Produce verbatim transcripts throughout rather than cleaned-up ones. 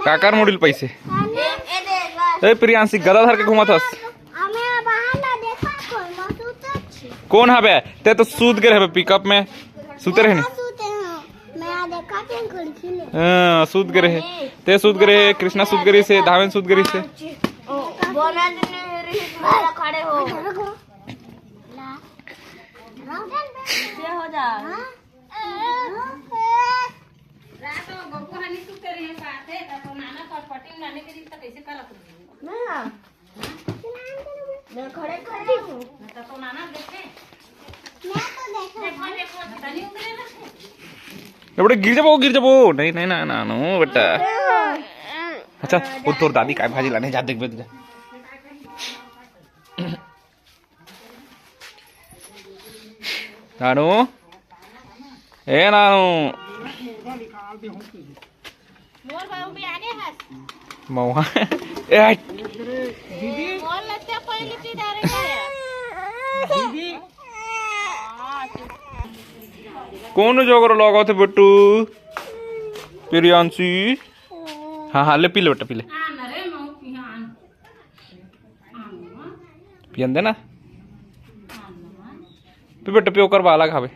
काकर मुड़ी ल पैसे? ए प्रियांशी, गदा धर के घूमत हस। कौन हबे? ते तो सूत गे हबे पिकअप में। सुते रहे नी। हाँ, सूत गे रहे। ते सूत गे रहे, कृष्णा सूत गे रहे से, धावेन सूत गे रहे से। खड़े हो। हो जा। रात में गोपू हनी सुते रहे साथे, त तो नाना पटपटी में लाने के दिन त कैसे करत रही? ना। मैं खड़े खड़े हूँ। त तो नाना देखे। मैं तो देखा। देखो, देखो, तनी उतरे ना। ए बेटा, गिर जाबो, गिर जाबो। नहीं, नहीं, ना, ना, नो, बेटा। अच्छा, वो तोर दादी काय भाजी लाने जा, देख, देख, देख। नानू, ए नानू। मोर बाबू भी आने हस। मौहा। ए, हट। मोर लगते पहली ती डारे गया। कौन जोगर लगाथे बेटू? प्रियांशी। हाँ, हाँ, ले पी ले बेटा, पी ले। पियन दे ना। पी बेटा, पी, ओकर बाला खाबे।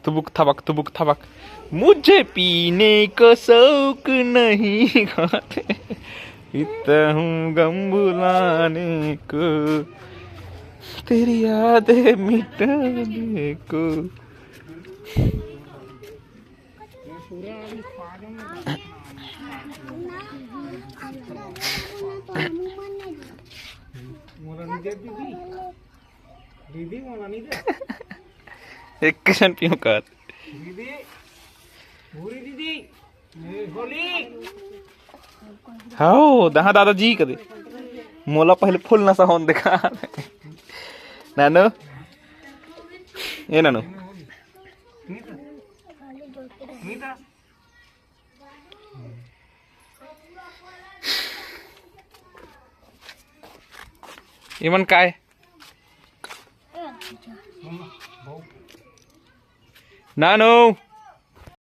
तुबुक थबक, तुबुक थबक। मुझे पीने का शौक नहीं खाते इतना हूँ गम भुलाने को, तेरी यादें मिटाने को। दीदी, मोला नहीं दे। एक किशन पियो कर। दीदी, भूरी दीदी, होली। हाओ, दहा दादाजी कदे। मोला पहले फुल नशा होन देखा। नानू, ए नानू। एमन काय? नानू,